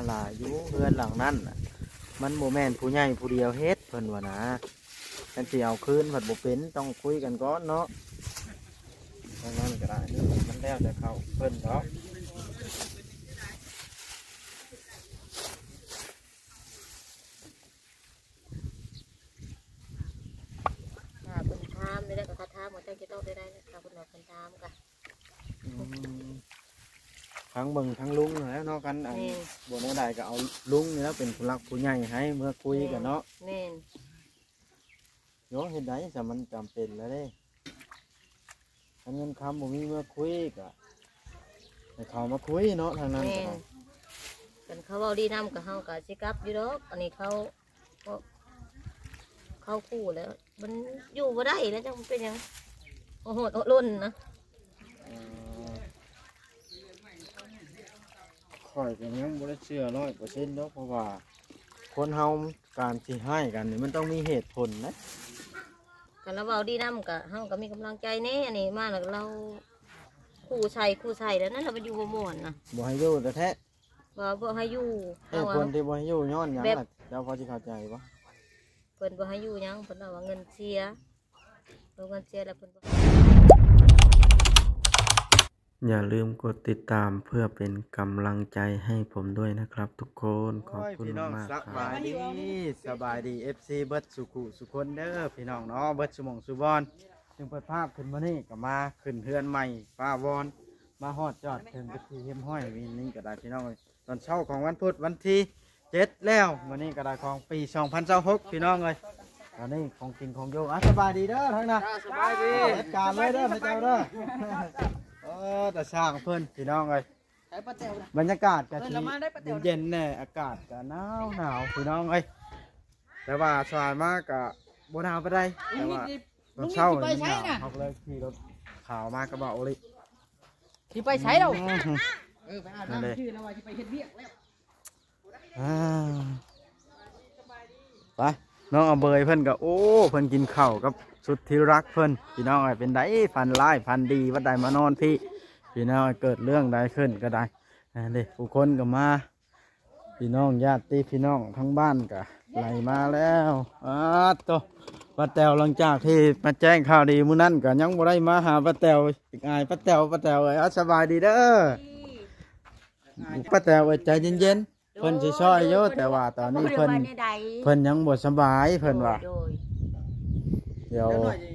ວ່າຢູ່ເຮືອນຫຼັງນັ້ນນະ ມັນບໍ່ແມ່ນຜູ້ໃຫຍ່ຜູ້ດຽວເຮັດ ເພິ່ນວ່ານະ. ຄັນຊິເອົາຄືນພັດບໍ່ເປັນ ຕ້ອງຄຸຍກັນກ່ອນເນາະ. ທາງນັ້ນກໍໄດ້ ມັນແລ້ວແຕ່ເຂົາເພິ່ນເນາະ. ຖ້າເພິ່ນຖາມໄດ້ກໍຖາມວ່າເຈົ້າຈະຕອບໄດ້ ຖ້າເພິ່ນວ່າເພິ່ນຖາມກໍ ອືມ ທັງເບິ່ງທັງລຸງຫັ້ນແຫຼະເນາະ. ຄັນອັນ ແມ່ນ ບໍ່ແນວໃດກໍເອົາລຸງນີ້ແຫຼະເປັນຜູ້ຫຼັກຜູ້ໃຫຍ່ໃຫ້ເມືອຄຸຍກັນເນາະ. ແມ່ນ ໂຍ ເຮັດໃດຊະ ມັນຈຳເປັນແລ້ວເດ້. ຄັນເງິນຄຳບໍ່ມີເມືອຄຸຍກໍໃຫ້ເຂົາມາຄຸຍເນາະ ທາງນັ້ນກໍໄດ້. ແມ່ນ ຄັນເຂົາເວົ້າດີນຳກໍເຮົາກໍຊິກັບຢູ່ດອກ. ອັນນີ້ເຂົາ ເພາະເຂົາຂູ່ແລ້ວ ມັນຢູ່ບໍ່ໄດ້ແລ້ວ ຈັກມັນເປັນຫຍັງ ໂອໂຫດໂອລົນນະ. ເອີ ຂ້ອຍກໍຍັງບໍ່ໄດ້ເຊື່ອຮ້ອຍເປີເຊັນດອກ ເພາະວ່າຄົນເຮົາການຊິຮ້າຍກັນນີ້ ມັນຕ້ອງມີເຫດຜົນນະ. ຄັນລາວເວົ້າດີນຳກໍ ເຮົາກໍມີກຳລັງໃຈແດ່. ອັນນີ້ມາແລ້ວລາວຂູ່ໃສ່ຂູ່ໃສ່ແລ້ວນັ້ນ ລາວບໍ່ຢູ່ບໍ່ມ່ວນນະ. ບໍ່ໃຫ້ຢູ່ແທ້ໆ. ບໍ່ ບໍ່ໃຫ້ຢູ່. ເຫດຜົນທີ່ບໍ່ໃຫ້ຢູ່ຍ້ອນຫຍັງ ແບບ ລະ ເຈົ້າພໍຊິເຂົ້າໃຈບໍ່? ເພິ່ນບໍ່ໃຫ້ຢູ່ຫຍັງ ເພິ່ນວ່າເງິນເສຍ ເອົາເງິນເສຍແລ້ວເພິ່ນບໍ່. ຢ່າລືມກົດຕິດຕາມເພື່ອເປັນກຳລັງໃຈໃຫ້ຜົມດ້ວຍນະຄັບທຸກຄົນ. ຂອບຄຸນມາກໆ ໂອ້ຍ ພີ່ນ້ອງ ຄັບ ສະບາຍດີ ສະບາຍດີ ເອັຟຊີ ເບິດສູ່ຄູ່ສູ່ຄົນເດີ ພີ່ນ້ອງເນາະ ເບິດສູ່ໝ່ອງສູ່ບ່ອນ. ຈຶ່ງເປີດພາບຂຶ້ນມື້ນີ້ກໍມາຂຶ້ນເຮືອນໃໝ່ປ້າວອນ ມາຮອດຈອດເຖິງເປັນທີ່ຮຽບຮ້ອຍນີ້ກໍໄດ້ ພີ່ນ້ອງເອີຍ. ຕອນເຊົ້າຂອງວັນພຸດ ວັນທີເຈັດແລ້ວ ມື້ນີ້ກໍໄດ້ຂອງປີສອງພັນຊາວຫົກ ພີ່ນ້ອງເອີຍ. ອັນນີ້ຂອງກິນຂອງຢູ່. ອ່ະ ສະບາຍດີເດີທາງນັ້ນ. ສະບາຍດີ. ຈັດການເລີຍເດີ ພະເຈົ້າເດີ. ເອີ ຕາຊ່າງເພິ່ນ ພີ່ນ້ອງເອີຍ. ໃສ່ປ້າແຕວນະ ບັນຍາກາດກໍ ເອີ ຊິ ລະມາໄດ້ປ້າແຕວນະ ເຢັນໆແດ່ ອາກາດກໍໜາວໆ ພີ່ນ້ອງເອີຍ. ແຕ່ວ່າສວາຍມາກໍບໍ່ໜາວປານໃດ ແຕ່ວ່າ ຕອນເຊົ້ານີ້ມັນໜາວ ເຮົາກໍເລີຍຂີ່ລົດຂາວມາກັບບ່າວໂອລິ. ຊິໄປໃສລາວ? ອືມ ເອີ ໄປອາບນ້ຳຊື່ລາວວ່າຊິໄປເຮັດວຽກແລ້ວ. ອ່າ ໄປ ນ້ອງອາເບີຍເພິ່ນກໍ ໂອ້ ເພິ່ນກິນເຂົ້າກັບສຸດທີ່ຮັກເພິ່ນ ພີ່ນ້ອງເອີຍ. ເປັນໃດ ຝັນຮ້າຍຝັນດີ ບັດໃດມານອນພີ້ ພີ່ນ້ອງເອີຍ. ເກີດເລື່ອງໃດຂຶ້ນກໍໄດ້ ອັນນີ້ຜູ້ຄົນກໍມາ ພີ່ນ້ອງຍາດຕິພີ່ນ້ອງທາງບ້ານກະໄຫຼມາແລ້ວ. ອາໂຕ ປ້າແຕວ ຫຼັງຈາກທີ່ມາແຈ້ງຂ່າວດີມື້ນັ້ນກະຍັງບໍ່ໄດ້ມາຫາປ້າແຕວ ອາຍປ້າແຕວ. ປ້າແຕວເອີຍ ອາ ສະບາຍດີເດີ ປ້າແຕວເອີຍ. ໃຈເຢັນໆ ເພິ່ນຊິຊ່ອຍຢູ່ ໂດຍ ແຕ່ວ່າຕອນນີ້ເພິ່ນ ເພິ່ນຍັງບໍ່ສະບາຍ ເພິ່ນວ່າ ໂດຍ ດຽວ ຈັກໜ້ອຍຊິ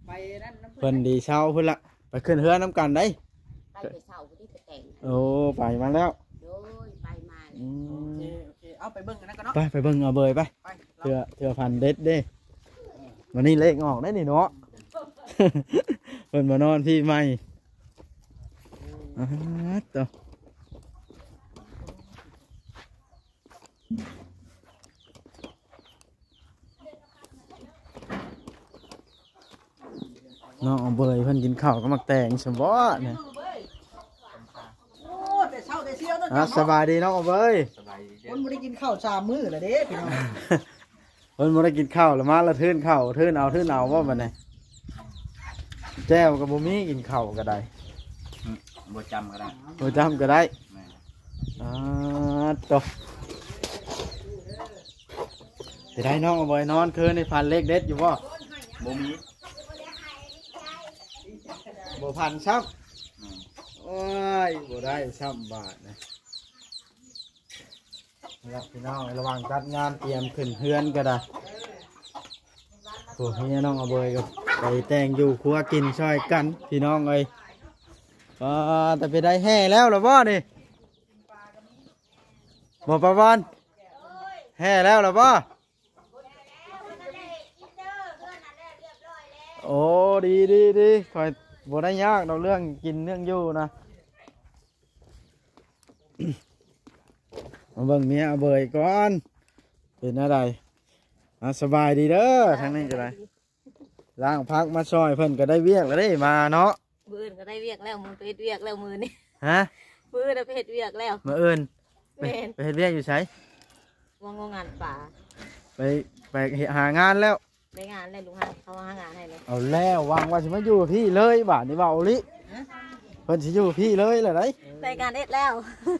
ໄປນັ້ນນຳເພິ່ນ ເພິ່ນດີເຊົາພຸ້ນລະ. ໄປຂຶ້ນເຮືອນນຳກັນໄດ໋ ໄປແຕ່ເຊົ້າພຸ້ນຕິ ໄປແຕ່ງ. ໂອ້ ໄປມາແລ້ວ. ໂດຍ ໄປມາແລ້ວ. ອືມ ໂອເຄ ໂອເຄ ເອົາໄປເບິ່ງກັນນະກໍເນາະ. ໄປ ໄປເບິ່ງອາເບີຍໄປ. ໄປ ເທື່ອ ເທື່ອຝັນເດັດເດ້. ມື້ນີ້ເລກອອກໄດ໋ນີ້ເນາະ ເພິ່ນມານອນພີ້ໃໝ່. ອືມ ອາໂຕ ນ້ອງອາເບີຍເພິ່ນກິນເຂົ້າກັບໝາກແຕງຊັ້ນບໍນີ້. ໂອ້ ແຕ່ເຊົ້າແຕ່ຊຽວເນາະ. ອ່າ ສະບາຍດີນ້ອງອາເບີຍ. ສະບາຍດີເດີ. ຄົນບໍ່ໄດ້ກິນເຂົ້າສາມມື້ແລ້ວເດ້ພີ່ນ້ອງ. ເພິ່ນບໍ່ໄດ້ກິນເຂົ້າລະ ມາລະທຶນເຂົ້າ ທຶນເອົາ ທຶນເອົາບໍ່ບັດນີ້. ແຈ່ວກໍບໍ່ມີ ກິນເຂົ້າກໍໄດ້. ອືມ ບໍ່ຈ້ຳກໍໄດ້ ບໍ່ຈ້ຳກໍໄດ້. ແມ່ນ. ອາໂຕ ຊິໄດ້ນ້ອງອາເບີຍນອນຄືນນີ້ ຝັນເລກເດັດຢູ່ບໍ່? ບໍ່ມີ ບໍ່ຝັນຊ້ຳ. ອືມ ໂອ້ຍ ບໍ່ໄດ້ຊ້ຳບາດນະ. ລະພີ່ນ້ອງ ລະຫວ່າງຈັດງານຕຽມຂຶ້ນເຮືອນກໍໄດ້ ໂອ້ ເມຍນ້ອງອາເບີຍກໍໄປແຕ່ງຢູ່ຄົວກິນຊ່ອຍກັນ ພີ່ນ້ອງເອີຍ. ປ້າ ແຕ່ໄປໄດ້ແຫ່ແລ້ວລະບໍ່ນີ້? ບໍ່ ປ້າວອນ ແຫ່ແລ້ວລະບໍ່? ໂອ້ ດີ ດີ ດີ ຂ້ອຍບໍ່ໄດ້ຍາກດອກເລື່ອງກິນເລື່ອງຢູ່ນະ. ມາເບິ່ງເມຍອາເບີຍກ່ອນ ເປັນແນວໃດ? ອ່າ ສະບາຍດີເດີ ທາງນີ້ກໍໄດ້ ລ້າງຜັກມາຊ່ອຍເພິ່ນກໍໄດ້ວຽກແລ້ວເດ້ ມາເນາະ. ມື້ອື່ນກໍໄດ້ວຽກແລ້ວ ມື້ໄປເຮັດວຽກແລ້ວມື້ນີ້. ຮະ? ມື້ອື່ນໄປເຮັດວຽກແລ້ວ. ມື້ອື່ນ? ແມ່ນ. ໄປ ໄປເຮັດວຽກຢູ່ໃສ? ວາງໂຮງງານປາ. ໄປ ໄປຫາງານແລ້ວ? ໄດ້ງານແລ້ວ ລູກຫາ ເຂົາຫາງານໃຫ້ແລ້ວ. ເອົາແລ້ວ ຫວັງວ່າຊິມາຢູ່ພີ້ເລີຍ ບາດນີ້ເວົ້າອີ່ຫຼີ. ຮະ? ເພິ່ນຊິຢູ່ພີ້ເລີຍລະໄດ໋. ເອີ ໄດ້ງານເຮັດແລ້ວ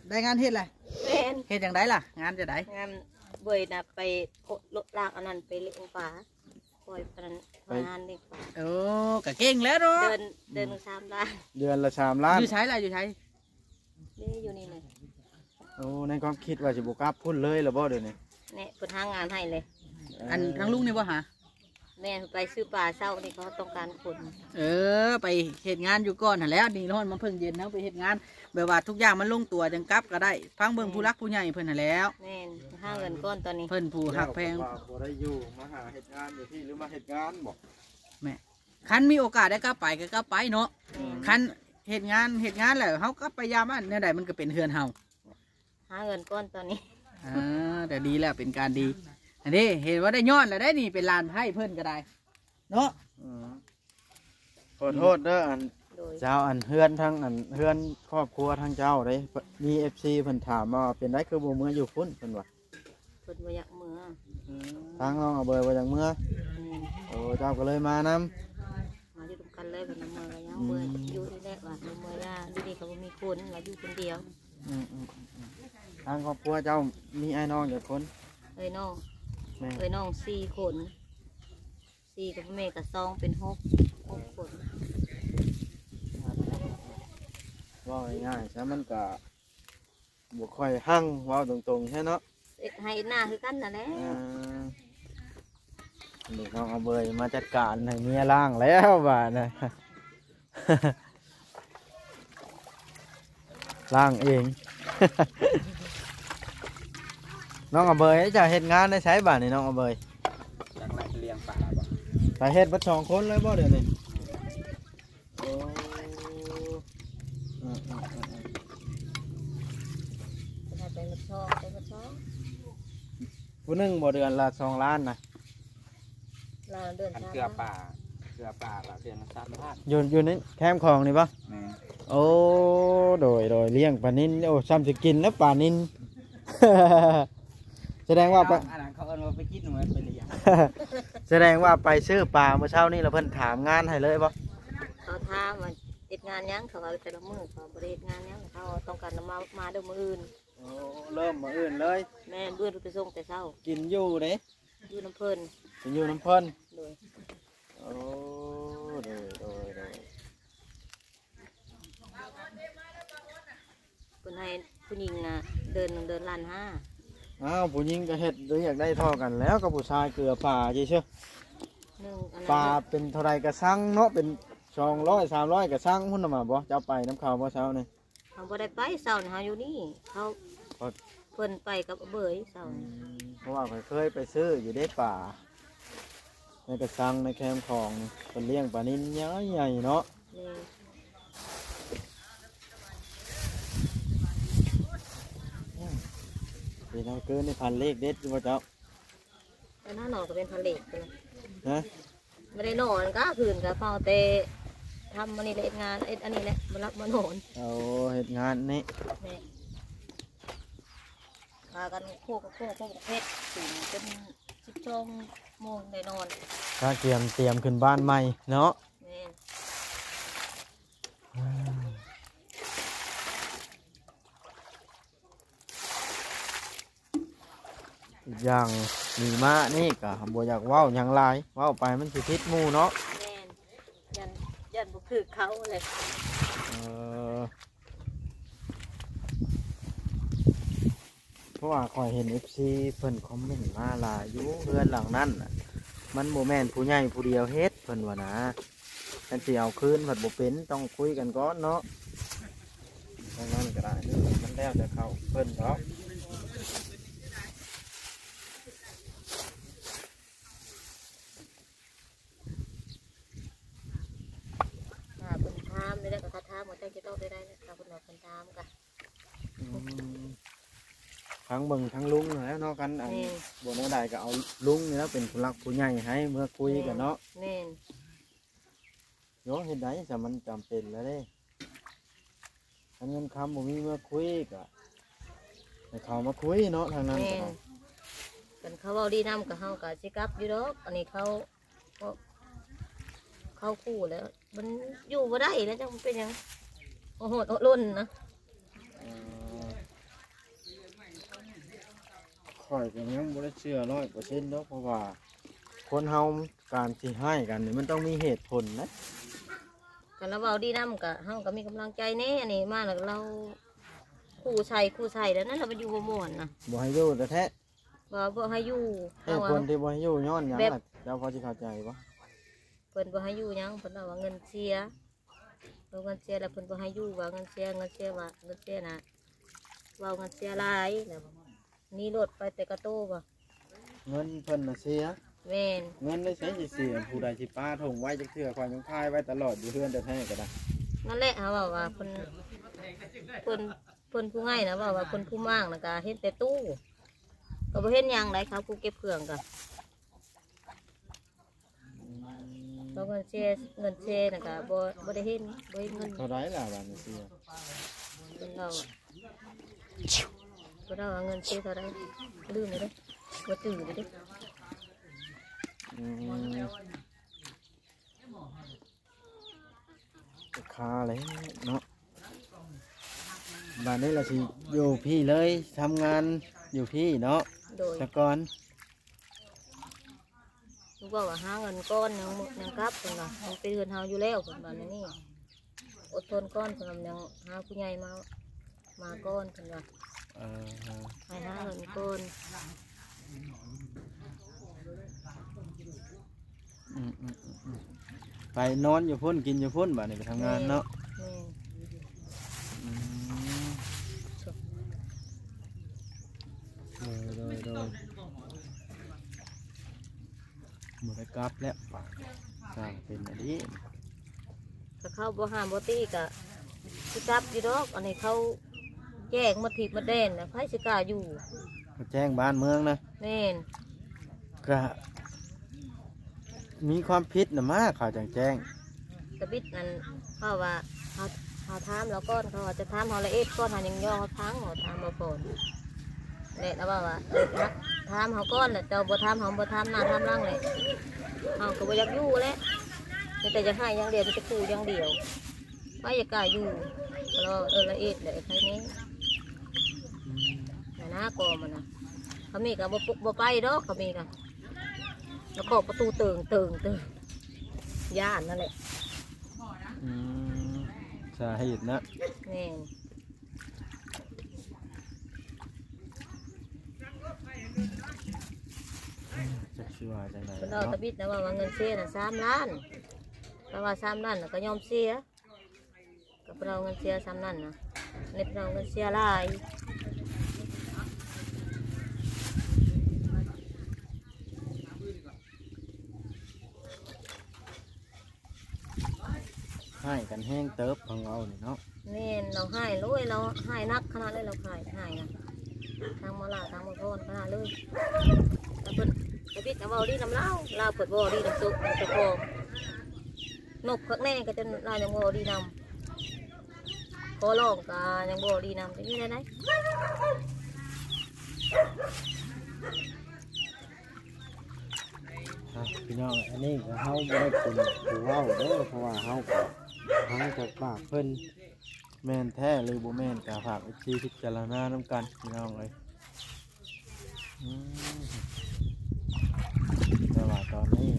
ໄດ້ງານເຮັດແລ້ວ. ແມ່ນ. ເຮັດຈັ່ງໃດລະ? ງານຈັ່ງໃດ? ງານເບີຍນະ ໄປໂພະລົດລາກອັນນັ້ນ ໄປເລາະປ່າ ປ່ອຍອັນນັ້ນ ໄປຫາງານເລາະປ່າ. ໂອ້ ກະເກັ່ງແລ້ວເນາະ. ເດືອນ ເດືອນໜຶ່ງສາມລ້ານ. ເດືອນລະສາມລ້ານ. ຢູ່ໃສລະ? ຢູ່ໃສ? ນີ້ ຢູ່ນີ້ແຫຼະ. ໂອ້ ໃນຄວາມຄິດວ່າຊິບໍ່ກັບພຸ້ນເລີຍລະບໍ່ດຽວນີ້? ແນ່ ເພິ່ນຫາງານໃຫ້ເລີຍ. ເອີ ອັນທາງລຸງນີ້ບໍ່ຫາ? ແມ່ນ ໄປຊື້ປາເຊົ້ານີ້ ເຂົາຕ້ອງການຄົນ. ເອີ ໄປເຮັດງານຢູ່ກ່ອນຫັ້ນແຫຼ້ວ ນີ້ຮ້ອນມາເພິ່ງເຢັນ ເຮົາໄປເຮັດງານ ແບບວ່າທຸກຢ່າງມັນລົງຕົວຈັ່ງກັບກໍໄດ້ ຟັງເບິ່ງ ແມ່ນ ຜູ້ຫຼັກຜູ້ໃຫຍ່ເພິ່ນຫັ້ນແຫຼ້ວ. ແມ່ນ ຫາເງິນກ່ອນຕອນນີ້ ເພິ່ນຜູ້ຮັກແພງ. ວ່າບໍ່ໄດ້ຢູ່ ມາຫາເຮັດງານຢູ່ພີ້ ຫຼືມາເຮັດງານບໍ່? ແມ່ນ. ຄັນມີໂອກາດໄດ້ກັບໄປກໍກັບໄປເນາະ. ແມ່ນ. ຄັນເຮັດງານ ເຮັດງານແລ້ວເຮົາກັບໄປຢາມອັນແນວໃດ ມັນກໍເປັນເຮືອນເຮົາ. ຫາເງິນກ່ອນຕອນນີ້. ອ່າ ແຕ່ດີແລ້ວ ເປັນການດີ. ອັນນີ້ເຫັນວ່າໄດ້ຍ້ອນແລ້ວໄດ໋ນີ້ ເປັນຫຼານໃພ້ເພິ່ນກໍໄດ້ເນາະ. ອືມ ຂໍໂທດເດີ ອັນ ໂດຍ ເຈົ້າ ອັນເຮືອນທາງ ອັນເຮືອນຄອບຄົວທາງເຈົ້າເດ້ ມີເອັຟຊີເພິ່ນຖາມມາວ່າ ເປັນໄດຄືບໍ່ເມືອຢູ່ພຸ້ນ ເພິ່ນວ່າ. ເພິ່ນບໍ່ຢາກເມືອ. ອືມ ທາງນ້ອງອາເບີຍບໍ່ຢາກເມືອ. ແມ່ນ. ໂອ້ ເຈົ້າກໍເລີຍມານຳ. ມາຢູ່ນຳກັນເລີຍ ເພິ່ນວ່າເມືອກໍຢ່າ ອືມ ເມືອຢູ່ນີ້ແຫຼະ ວ່າເມືອຢ່າ ຢູ່ນີ້ກໍບໍ່ມີຄົນ ວ່າຢູ່ຄົນດຽວ. ອືມໆໆໆ ທາງຄອບຄົວເຈົ້າມີອ້າຍນ້ອງຈັກຄົນ? ເອື້ອຍນ້ອງ. ແມ່ນ. ເອື້ອຍນ້ອງສີ່ຄົນ ສີ່ກັບແມ່ກໍສອງ ເປັນຫົກ ຫົກຄົນ. ເວົ້າງ່າຍໆຊະ ມັນກໍ ບໍ່ຄ່ອຍຮັ່ງ ເວົ້າຕົງໆແທ້ເນາະ. ເຮັດໄຮ່ເຮັດນາຄືກັນນັ້ນແຫຼະ. ອ່າ ນີ້ນ້ອງອາເບີຍມາຈັດການໃຫ້ເມຍລ້າງແລ້ວບາດນະ ລ້າງເອງ. ນ້ອງອາເບີຍ ຈະເຮັດງານໃນໃສບາດນີ້ ນ້ອງອາເບີຍ? ຈັກແຫຼະ ໄປລ້ຽງປາບໍ? ໄປເຮັດເບິດສອງຄົນເລີຍບໍດຽວນີ້? ໂອ້ ອືມໆໆໆ ເພິ່ນໃຫ້ໄປໝົດຊອກ ໄປໝົດຊອກ. ຜູ້ໜຶ່ງບໍ່ ເດືອນລະສອງລ້ານນະ? ລາວເດືອນ ອັນເກືອປາ ເກືອປາລະເດືອນລະສາມລ້ານ. ຢູ່ ຢູ່ໃນແຄມຂອງນີ້ບໍ່? ແມ່ນ. ໂອ້ ໂດຍໆ ລ້ຽງປານິນ ໂອ້ ຊ່ຳຊິກິນແລ້ວປານິນ. ສະແດງວ່າໄປ ອັນນັ້ນເຂົາເອີ້ນວ່າໄປກິນ ມັນໄປລ້ຽງ. ສະແດງວ່າໄປຊື້ປາມື້ເຊົ້ານີ້ ແລ້ວເພິ່ນຖາມງານໃຫ້ເລີຍບໍ່? ເຂົາຖາມວ່າເຮັດງານຫຍັງ ເຂົາວ່າແຕ່ລະມື້ເຂົາບໍ່ໄດ້ເຮັດງານຫຍັງ ເຂົາຕ້ອງການມາ ມາເດີມື້ອື່ນ. ໂອ້ ເລີ່ມມື້ອື່ນເລີຍ. ແມ່ນ ມື້ອື່ນໄປສົ່ງແຕ່ເຊົ້າ. ກິນຢູ່ເດ້? ຢູ່ນຳເພິ່ນ. ກິນຢູ່ນຳເພິ່ນ. ໂດຍ. ໂອ້ ໂດຍໆໆ. ເພິ່ນໃຫ້ຜູ້ຍິງນະ ເດືອນໜຶ່ງເດືອນລ້ານຫ້າ. ອ້າວ ຜູ້ຍິງກໍເຮັດ ຢາກໄດ້ທໍ່ກັນແລ້ວກັບຜູ້ຊາຍ ເກືອປາຊື່ໆ. ໜຶ່ງອັນນັ້ນ ປາເປັນເທົ່າໃດກະຊັງເນາະ ເປັນສອງຮ້ອຍ ສາມຮ້ອຍກະຊັງພຸ້ນນະ ມາບໍ່ ເຈົ້າໄປນຳເຂົາບໍ່ເຊົ້ານີ້? ເຮົາບໍ່ໄດ້ໄປເຊົ້ານີ້ ເຮົາຢູ່ນີ້ ເຂົາ ເພິ່ນໄປກັບອາເບີຍເຊົ້າ. ອືມ ເພາະວ່າຂ້ອຍເຄີຍໄປຊື້ຢູ່ເດ້ປາ ໃນກະຊັງໃນແຄມຂອງ ເພິ່ນລ້ຽງປານິນໃຫຍ່ໆເນາະ. ແມ່ນ. ເປັນຫຍັງຄືນ ໄດ້ພັນເລກເດັດຢູ່ບໍ່ເຈົ້າ? ອັນນັ້ນເນາະ ກໍເປັນພັນເລກພຸ້ນນະ. ຮະ? ບໍ່ໄດ້ນອນກະຄືນ ກະເຝົ້າແຕ່ທຳອັນນີ້ແຫຼະ ເຮັດງານ ເຮັດອັນນີ້ແຫຼະ ບໍ່ຫຼັບບໍ່ນອນ. ໂອ້ ເຮັດງານນີ້. ແມ່ນ. ພາກັນໂຄກໂຄກໂຄກເຮັດ ເປັນຈົນສິບສອງໂມງໄດ້ນອນ. ກະກຽມຕຽມຂຶ້ນບ້ານໃໝ່ເນາະ. ແມ່ນ. ອີກຢ່າງມີມານີ້ກະບໍ່ຢາກເວົ້າຫຍັງຫຼາຍ ເວົ້າໄປມັນຊິຜິດໝູ່ເນາະ. ແມ່ນ. ຢ້ານ ຢ້ານບໍ່ຖືກເຂົາແຫຼະ. ເອີ ເພາະວ່າຂ້ອຍເຫັນເອັຟຊີເພິ່ນຄອມເມັນມາຫຼາຍຢູ່ ເຮືອນຫຼັງນັ້ນນະ ມັນບໍ່ແມ່ນຜູ້ໃຫຍ່ຜູ້ດຽວເຮັດ ເພິ່ນວ່ານະ. ຄັນຊິເອົາຄືນພັດບໍ່ເປັນ ຕ້ອງຄຸຍກັນກ່ອນເນາະ. ທາງນັ້ນກໍໄດ້ ມັນແລ້ວແຕ່ເຂົາເພິ່ນດອກ. ຖ້າເພິ່ນຖາມນີ້ແຫຼະ ກໍຖ້າຖາມວ່າເຈົ້າຊິຕອບໄດ້ໃດ ຖ້າເພິ່ນວ່າເພິ່ນຖາມກໍ ອືມ ທາງເບິ່ງທາງລຸງຫັ້ນແຫຼະເນາະ. ຄັນອັນ ແມ່ນ ບໍ່ແນວໃດກໍເອົາລຸງນີ້ແຫຼະເປັນຜູ້ຫຼັກຜູ້ໃຫຍ່ໃຫ້ເມືອຄຸຍກັນເນາະ. ແມ່ນ. ໂຍ ເຮັດໃດຊະ ມັນຈຳເປັນແລ້ວເດ້. ຄັນເງິນຄຳບໍ່ມີເມືອຄຸຍກໍໃຫ້ເຂົາມາຄຸຍເນາະ ທາງນັ້ນກໍໄດ້. ແມ່ນ. ຄັນເຂົາເວົ້າດີນຳກໍເຮົາກໍຊິກັບຢູ່ດອກ. ອັນນີ້ເຂົາ ເຂົາ ເຂົາຂູ່ແລ້ວ ມັນຢູ່ບໍ່ໄດ້ແລ້ວ ຈັກມັນເປັນຫຍັງ ໂອໂຫດໂອລົນນະ. ຂ້ອຍກໍຍັງບໍ່ໄດ້ເຊື່ອຮ້ອຍເປີເຊັນດອກ ເພາະວ່າຄົນເຮົາການຊິຮ້າຍກັນນີ້ ມັນຕ້ອງມີເຫດຜົນນະ. ຄັນລາວເວົ້າດີນຳກໍ ເຮົາກໍມີກຳລັງໃຈແດ່. ອັນນີ້ມາແລ້ວລາວຂູ່ໃສ່ ຂູ່ໃສ່ ແລ້ວນັ້ນລາວໄປຢູ່ບໍ່ມ່ວນນະ. ບໍ່ໃຫ້ຢູ່ແທ້ໆ. ບໍ່ ບໍ່ໃຫ້ຢູ່. ເຫດຜົນທີ່ບໍ່ໃຫ້ຢູ່ຍ້ອນຫຍັງ ແບບ ລະ ເຈົ້າພໍຊິເຂົ້າໃຈບໍ່? ເພິ່ນບໍ່ໃຫ້ຢູ່ຫຍັງ ເພິ່ນເວົ້າວ່າເງິນເສຍ. ເວົ້າເງິນເສຍແລ້ວເພິ່ນບໍ່ໃຫ້ຢູ່ ວ່າເງິນເສຍ ເງິນເສຍ ວ່າເງິນເສຍນະ ເວົ້າເງິນເສຍຫຼາຍ ແລ້ວໜີລົດໄປແຕ່ກະໂຕບໍ່. ເງິນເພິ່ນນະເສຍ. ແມ່ນ. ເງິນໄດ້ໃສຊິເສຍ ຜູ້ໃດຊິປາຖົງໄວ້ຈັກເທື່ອ ຂ້ອຍຍັງພາຍໄວ້ຕະຫຼອດຢູ່ເຮືອນແທ້ໆກໍໄດ້. ນັ້ນແຫຼະ ເຮົາເວົ້າວ່າເພິ່ນ ເພິ່ນ ເພິ່ນຜູ້ໃຫຍ່ນະ ເວົ້າວ່າເພິ່ນຜູ້ມ້າງນະ ກະເຫັນແຕ່ຕູ້ ກໍບໍ່ເຫັນຫຍັງໃດ ເຂົາຜູ້ເກັບເຄື່ອງກະ ເພາະເງິນເສຍ ເງິນເສຍນະກະບໍ່ ບໍ່ໄດ້ເຫັນ ບໍ່ເຫັນເງິນ. ເທົ່າໃດລະບາດນີ້ເສຍ? ເພິ່ນເວົ້າ ເພິ່ນເວົ້າວ່າເງິນເສຍເທົ່າໃດ ລືມແລ້ວເດ້ ບໍ່ຈື່ແລ້ວເດ້. ອືມ ຄາແລ້ວເນາະ. ບາດນີ້ລະຊິຢູ່ພີ້ເລີຍ ທຳງານຢູ່ພີ້ເນາະ. ໂດຍ. ສະກ່ອນ ລູກເວົ້າວ່າຫາເງິນກ່ອນ ຍັງ ຍັງກັບ ເພິ່ນວ່າ ມັນເປັນເຮືອນເຮົາຢູ່ແລ້ວ ເພິ່ນວ່າແນວນີ້. ອົດທົນກ່ອນ ເພິ່ນວ່າ ຍັງຫາຜູ້ໃຫຍ່ມາ ມາກ່ອນ ເພິ່ນວ່າ. ເອີ ໃຫ້ຫາເງິນກ່ອນ. ອືມ ອືມ ອືມ ອືມ ໄປນອນຢູ່ພຸ້ນ ກິນຢູ່ພຸ້ນ ບາດນີ້ໄປທຳງານເນາະ. ແມ່ນ. ອືມ ໂດຍ ໂດຍ ໂດຍ. ບໍ່ໄດ້ກັບແລ້ວ ສ້າງເປັນອັນນີ້. ຖ້າເຂົາບໍ່ຫ້າມບໍ່ຕີກະຊິກັບຢູ່ດອກ ອັນນີ້ເຂົາແຈ້ງໝົດທິດໝົດແດນນະ ໃຜຊິກ້າຢູ່. ເຂົາແຈ້ງບ້ານເມືອງນະ. ແມ່ນ. ກະມີຄວາມຜິດນະມາ ເຂົາຈັ່ງແຈ້ງ. ຕະບິດນັ້ນ ເພາະວ່າເຮົາ ເຮົາຖາມລາວກ່ອນ ເຂົາວ່າຈະຖາມເຮົາລະອຽດກ່ອນ ເຮົາຍັງຍໍເຂົາຟັງ ເຮົາຖາມລາວກ່ອນ. ແລະລາວເວົ້າວ່າ ເອີ ຖາມເຮົາກ່ອນ ແລ້ວເຈົ້າບໍ່ຖາມເຮົາ ບໍ່ຖາມໜ້າຖາມຫຼັງ ແລ້ວເຮົາກໍບໍ່ຢາກຢູ່ແລ້ວ ມີແຕ່ຢາກໃຫ້ຢ່າງດຽວ ມີແຕ່ຂູ່ຢ່າງດຽວ. ໃຜຢາກກ້າຢູ່ ລາວເອີ້ນລະອຽດແຫຼະ ໃຜແນ່. ອືມ ນັ້ນນະ ກໍມັນນະ ເຂົາມີກໍບໍ່ ບໍ່ໄປດອກ ເຂົາມີກໍ ລະເຄາະປະຕູເຕີງເຕີງເຕີງ ຢ້ານນັ້ນແຫຼະ. ອືມ ສາເຫດນະ. ແມ່ນ. ຈັກຊິວ່າຈັ່ງໃດ ເພິ່ນເວົ້າ ເນາະ ທຳອິດນະ ເວົ້າວ່າເງິນເສຍນະສາມລ້ານ ເພິ່ນວ່າສາມລ້ານນະກໍຍອມເສຍ. ກໍເພິ່ນເອົາເງິນເສຍສ່ຳນັ້ນນະ ເພິ່ນເອົາເງິນເສຍຫຼາຍ. ຮ້າຍກັນແຮງເຕີບຂອງເຮົານີ້ເນາະ. ແມ່ນ ລາວຮ້າຍໂລຍ ລາວຮ້າຍໜັກຂະໜາດເລີຍ ລາວຮ້າຍ ຮ້າຍນະ ທາງໝໍຫຼ້າ ທາງໝໍພອນຂະໜາດເລີຍ. ແຕ່ເພິ່ນ ທຳອິດນະເວົ້າດີນຳລາວ ລາວເພິ່ນເວົ້າດີນຳໂຕເຈົ້າຂອງ. ນົບຄັກແນ່ກໍຈົນລາວຍັງບໍ່ດີນຳ ຂໍຮ້ອງກໍຍັງບໍ່ດີນຳ ເປັນຈັ່ງໃດ? ອ່ະ ພີ່ນ້ອງ ອັນນີ້ກໍເຮົາບໍ່ໄດ້ເປັນຜູ້ເວົ້າເດີ ເພາະວ່າເຮົາກໍຟັງຈາກປາກເພິ່ນ ແມ່ນແທ້ຫຼືບໍ່ແມ່ນ ກໍຝາກເອັຟຊີພິຈາລະນານຳກັນ ພີ່ນ້ອງເອີຍ. ອືມ ແຕ່ວ່າຕອນນີ້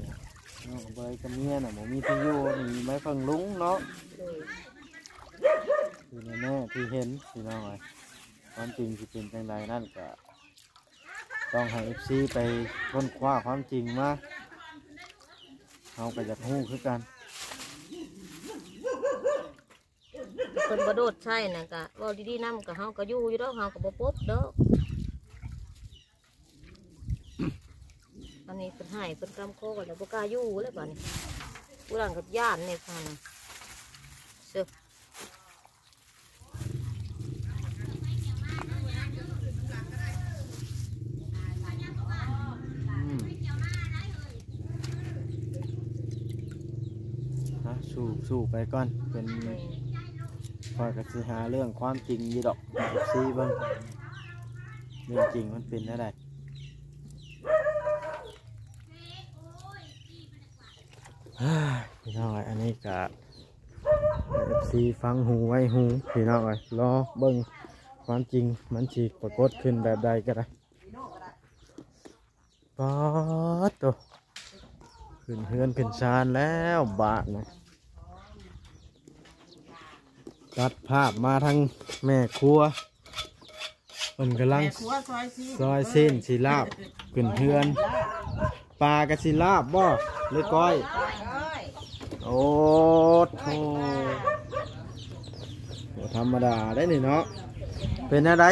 ນ້ອງເບີຍກັບເມຍນະ ບໍ່ມີທີ່ຢູ່ ໜີໄປເພິ່ງລຸງເນາະ. ໂດຍ. ທີ່ແນ່ໆທີ່ເຫັນ ພີ່ນ້ອງເອີຍ ຄວາມຈິງຊິເປັນຈັ່ງໃດນັ້ນ ກະຕ້ອງໃຫ້ເອັຟຊີໄປຄົ້ນຄວ້າຄວາມຈິງມາ ເຮົາກໍຢາກຮູ້ຄືກັນ. ເພິ່ນບໍ່ໂດດໃສ່ນະ ກະເວົ້າດີໆນຳ ກະເຮົາກະຢູ່ຢູ່ດອກ ເຮົາກະບໍ່ປົບດອກ. ອັນນີ້ເພິ່ນໃຫ້ ເພິ່ນກຳຄໍໄວ້ແລ້ວ ບໍ່ກ້າຢູ່ແລ້ວບາດນີ້ ຜູ້ຫຼັງກໍຢ້ານແນ່ຊັ້ນ. ເຊີ. ອືມ ອ່ະ ສູ້ ສູ້ໄປກ່ອນ ເປັນ ຂ້ອຍກໍຊິຫາເລື່ອງຄວາມຈິງຢູ່ດອກ ເອັຟຊີເບິ່ງ ເລື່ອງຈິງມັນເປັນແນວໃດ. ພີ່ນ້ອງເອີຍ ອັນນີ້ກະໃຫ້ເອັຟຊີຟັງຫູໄວ້ຫູ ພີ່ນ້ອງເອີຍ ລໍເບິ່ງຄວາມຈິງມັນຊິປາກົດຂຶ້ນແບບໃດກໍໄດ້. ປາດໂຕ ຂຶ້ນເຮືອນຂຶ້ນຊານແລ້ວບາດນີ້. ຕັດພາບມາທາງແມ່ຄົວ ເພິ່ນກຳລັງ ແມ່ຄົວຊອຍຊີ້ນ ຊອຍຊີ້ນຊິລາບຂຶ້ນເຮືອນ. ປາກະຊິລາບບໍ່ ຫຼືກ້ອຍ? ກ້ອຍ ໂອ້ໂທ້ ບໍ່ທຳມະດາເດ້ນີ້ເນາະ. ເປັນແນວໃດ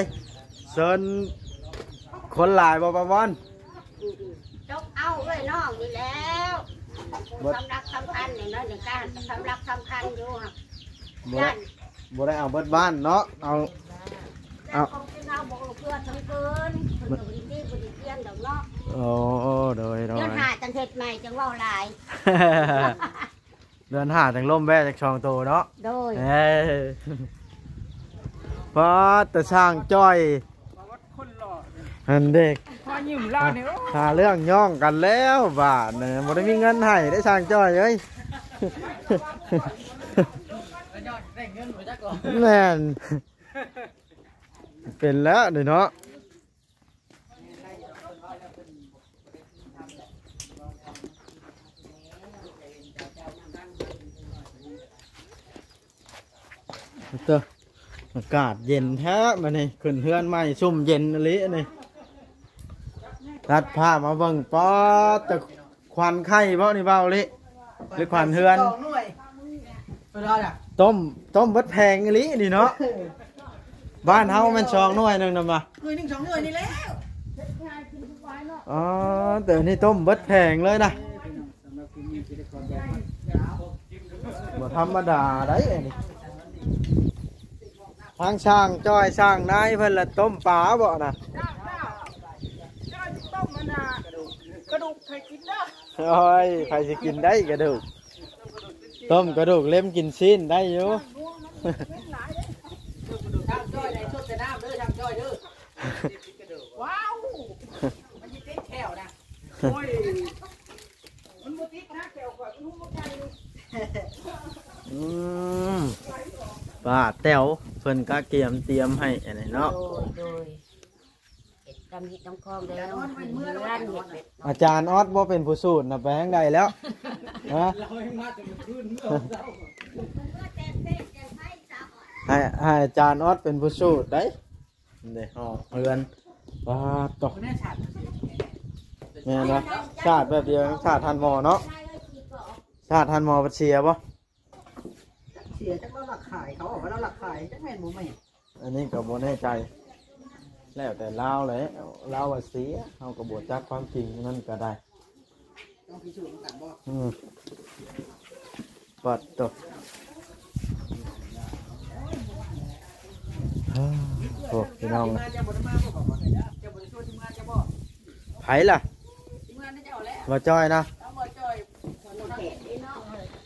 ເຊີນຄົນຫຼາຍບໍ່ ປາວອນ? ຈົກເອົາເອື້ອຍນ້ອງນີ້ແລ້ວ ບໍ່ ສຳລັກສຳຄັນນີ້ເນາະ ນີ້ກະສຳລັກສຳຄັນຢູ່ ບໍ່ໄດ້ ຢ້ານ ບໍ່ໄດ້ເອົາເບິດບ້ານເນາະ ເອົາ ເອົາ ເອົາຂອງກິນເຮົາບໍ່ເອື້ອເພື່ອທັງເກີນ ເພິ່ນກໍບໍ່ໄດ້ຕີບໍ່ໄດ້ຕຽນດອກເນາະ. ໂອ້ ໂດຍ ໂດຍ ເດືອນຫ້າຈັ່ງເຮັດໃໝ່ ຈັ່ງເວົ້າຫຼາຍ. ເດືອນຫ້າຈັ່ງລົມແບຈັກສອງໂຕເນາະ. ໂດຍ ເອີ ປາດ ແຕ່ຊ່າງຈ້ອຍ ຄົນຫຼໍ່ ຫັ້ນເດ້ ພໍຍິ້ມລາວນີ້ ໂອ້ ຫາເລື່ອງຍ້ອງກັນແລ້ວບາດນີ້ ບໍ່ໄດ້ມີເງິນໃຫ້ເດ້ຊ່າງຈ້ອຍເອີຍ. ແມ່ນ ເປັນແລ້ວນີ້ເນາະ. ເຕີ ອາກາດເຢັນແທ້ມື້ນີ້ ຂຶ້ນເຮືອນໃໝ່ຊຸ່ມເຢັນອີ່ຫຼີນີ້. ຕັດພາບມາເບິ່ງ ປາດ ແຕ່ຄວັນໄຂ່ບໍ່ນີ້ ເບົາອີ່ຫຼີ ຫຼືຄວັນເຮືອນ? ຕົ້ມ ຕົ້ມເບິດແຜງອີ່ຫຼີນີ້ເນາະ. ບ້ານເຮົາແມ່ນສອງໜ່ວຍໜຶ່ງນຳວ່າ ໜ່ວຍໜຶ່ງສອງໜ່ວຍນີ້ແຫຼະ. ອໍ ແຕ່ນີ້ຕົ້ມເບິດແຜງເລີຍນະ ບໍ່ທຳມະດາໃດ໋ອັນນີ້. ທາງຊ່າງຈ້ອຍຊ່າງນາຍເພິ່ນລະຕົ້ມປາບໍ່ນະ? ຈ້ອຍຊິຕົ້ມອັນນ່າ ກະດູກໃຫ້ກິນເດີ. ໂອ້ຍ ໃຜຊິກິນໄດ້ກະດູກ? ຕົ້ມກະດູກເລັມກິນຊີ້ນໄດ້ຢູ່. ຊ່າງຈ້ອຍໃນຊົດແຕ່ນ້ຳເດີ ຊ່າງຈ້ອຍເດີ. ວ້າວ ມັນຊິຕິດແຂ້ວນະ. ໂອ້ຍ ມັນບໍ່ຕິດນະແຂ້ວຂ້ອຍ ມັນຫຸ້ມບໍ່ໄກ. ອືມ ປ້າແຕ໋ວເພິ່ນກະກຽມຕຽມໃຫ້ອັນນີ້ເນາະ. ໂດຍ ໂດຍ ເຮັດຕາມຮີດຕາມຄອງແລ້ວ ເຮືອນເຮັດແບບ ອາຈານອອດບໍ່ເປັນຜູ້ສູດນະ ໄປທາງໃດແລ້ວ? ຮະ? ໃຫ້ ໃຫ້ອາຈານອອດເປັນຜູ້ສູດໄດ໋. ເດ້ ຮອດເຮືອນ ປາດໂຕ ແມ່ນບໍ່? ສາດແບບດຽວ ສາດທ່ານໝໍເນາະ. ສາດທ່ານໝໍເພິ່ນເສຍບໍ່? ເສຍ ຈັກລາວລັກຂາຍ ເຂົາເວົ້າວ່າລາວລັກຂາຍ ຈັກແມ່ນບໍ່ແມ່ນ. ອັນນີ້ກໍບໍ່ແນ່ໃຈ ແລ້ວແຕ່ລາວແຫຼະ ລາວວ່າເສຍ ເຮົາກໍບໍ່ຈັກຄວາມຈິງນັ້ນກໍໄດ້. ຕ້ອງພິສູດນຳກັນບໍ່? ອືມ ປາດໂຕ ໂອ້ ພີ່ນ້ອງ ເຈົ້າບໍ່ໄດ້ມາບໍ່? ເຈົ້າບໍ່ໄດ້ຊວນທີມງານເຈົ້າບໍ່? ໃຜລະ? ທີມງານເຈົ້າແຫຼະ ບໍ່ຈ້ອຍນະ ເອົາບໍ່ຈ້ອຍ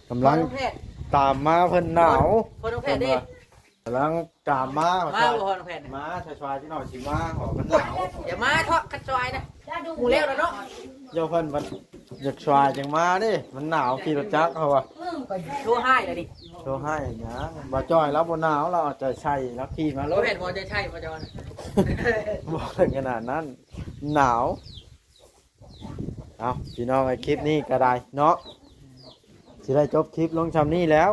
ກຳລັງຕາມມາ ເພິ່ນໜາວ ພໍ່ນ້ອງແພດເດ້ ເພິ່ນວ່າ ກຳລັງຕາມມາ ມາບໍ່ພໍ່ນ້ອງແພດ? ມາຊວຍໆ ຈັກໜ່ອຍຊິມາ ເພາະມັນໜາວ. ຢ່າມາເທາະ ຄັນຊວຍນະ ໝູ່ແລ້ວລະເນາະ. ເຈົ້າເພິ່ນວ່າຢາກຊວຍຈັ່ງມາເດ້ ມັນໜາວ ຂີ່ລົດຈັກເຂົາວ່າ. ໂທຫາຍລະນີ້ ໂທຫາຍຫຍັງ ບໍ່ຈ້ອຍລາວບໍ່ໜາວ ລາວເອົາໃຈໃສ່ ລາວຂີ່ມາໂລດ. ບໍ່ແມ່ນບໍ່ໃຈໃສ່ບໍ່ຈ້ອຍ ບໍ່ເຖິງຂະໜາດນັ້ນ ໜາວ. ເອົາ ພີ່ນ້ອງເອີຍ ຄລິບນີ້ກໍໄດ້ເນາະ ຊິໄດ້ຈົບຄລິບລົງຊ່ຳນີ້ແລ້ວ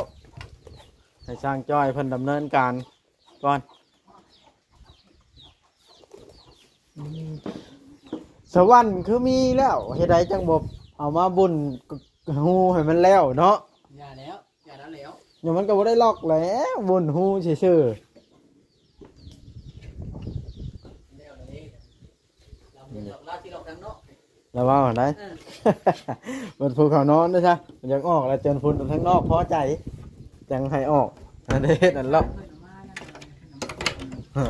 ໃຫ້ຊ່າງຈ້ອຍເພິ່ນດຳເນີນການກ່ອນ. ອືມ ສະຫວັນຄືມີແລ້ວ ເຮັດໃດຈັ່ງບໍ່ເອົາມາບຸ້ນຮູໃຫ້ມັນແລ້ວເນາະ? ຢ່າແລ້ວ ຢ່າແລ້ວ ແລ້ວມັນກໍບໍ່ໄດ້ລັອກແຫຼະ ບຸ້ນຮູຊື່ໆ. ລາວຊິອອກທາງນອກ ລາວເວົ້າຫັ້ນໃດ໋. ເອີ ມັນຜູ້ເຂົານອນເດ້ຊະ ມັນຢາກອອກແລ້ວ ຈົນພຸ້ນທາງນອກພໍໃຈ ຈັ່ງໃຫ້ອອກ ອັນເຮັດອັນລອກ. ເອີ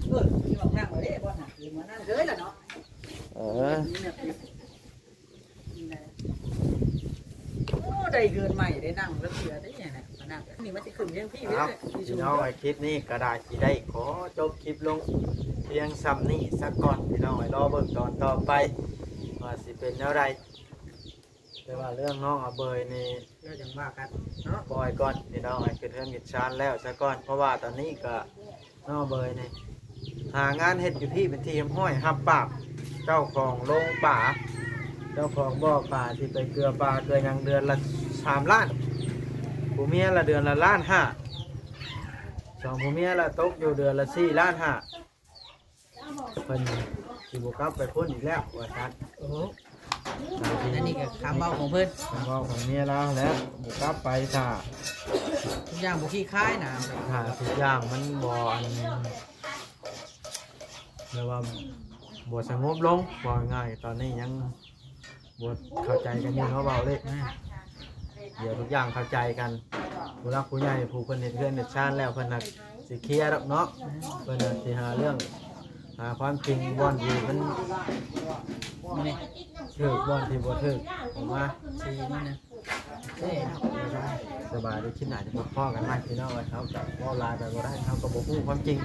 ເອີ ຊິອອກນັ່ງເດ້ ບໍ່ນັ່ງຄືມານັ່ງເລີຍລະເນາະ. ເອີ ໂອ້ ໄດ້ເຮືອນໃໝ່ ໄດ້ນັ່ງລະເທື່ອເດ້ນີ້ນະ ມານັ່ງນີ້ ມັນຊິຂຶ້ນພຽງພີ້ເດ້. ເອົາ ພີ່ນ້ອງ ຄລິບນີ້ກໍໄດ້ ຊິໄດ້ຂໍຈົບຄລິບລົງພຽງຊ່ຳນີ້ສາກ່ອນ ພີ່ນ້ອງເອີຍ ລໍເບິ່ງຕອນຕໍ່ໄປວ່າຊິເປັນແນວໃດ. ແຕ່ວ່າເລື່ອງນ້ອງອາເບີຍນີ້ ແລ້ວຈັ່ງວ່າກັນເນາະ ປ່ອຍກ່ອນ ພີ່ນ້ອງເອີຍ ຂຶ້ນເຮືອນຂຶ້ນຊານແລ້ວສາກ່ອນ ເພາະວ່າຕອນນີ້ກໍ ນ້ອງເບີຍນີ້ ຫາງານເຮັດຢູ່ພີ້ເປັນທີ່ຮຽບຮ້ອຍ ຮັບປາກ ເຈົ້າຂອງໂລງປາ ເຈົ້າຂອງບໍ່ປາ ທີ່ໄປເກືອປາເກືອຫຍັງ ເດືອນລະສາມລ້ານ ຜູ້ເມຍລະເດືອນລະລ້ານຫ້າ ສອງຜູ້ເມຍລະຕົກຢູ່ເດືອນລະສີ່ລ້ານຫ້າ ເພິ່ນຊິບໍ່ກັບໄປພຸ້ນອີກແລ້ວວ່າຊັ້ນ. ໂອ້ໂຫ ອັນນີ້ກໍຄຳເວົ້າຂອງເພິ່ນ ຄຳເວົ້າຂອງເມຍລາວແຫຼະ ບໍ່ກັບໄປ ຖ້າທຸກຢ່າງບໍ່ຄາຍນະ ຖ້າທຸກຢ່າງມັນບໍ່ອັນ ແບບວ່າບໍ່ສະຫງົບລົງ ເວົ້າງ່າຍໆ ຕອນນີ້ຍັງບໍ່ເຂົ້າໃຈກັນຢູ່ເນາະ ເວົ້າເລີຍ ດຽວທຸກຢ່າງເຂົ້າໃຈກັນ ຜູ້ຫຼັກຜູ້ໃຫຍ່ ຜູ້ເພິ່ນເຮັດເຮືອນເຮັດຊານແລ້ວ ເພິ່ນຫາກຊິເຄຍດອກເນາະ ເພິ່ນຫາກຊິຫາເລື່ອງ ຫາຄວາມຈິງບ່ອນທີ່ມັນຖືກ ບ່ອນທີ່ບໍ່ຖືກອອກມາ. ສະບາຍດີ ຄລິບໜ້າຈະພົບພໍ້ກັນໃໝ່ ພີ່ນ້ອງເອີຍ ເຮົາກໍເວົ້າຫຼາຍໄປບໍ່ໄດ້ ເຮົາກໍບໍ່ຮູ້ຄວາມຈິງ.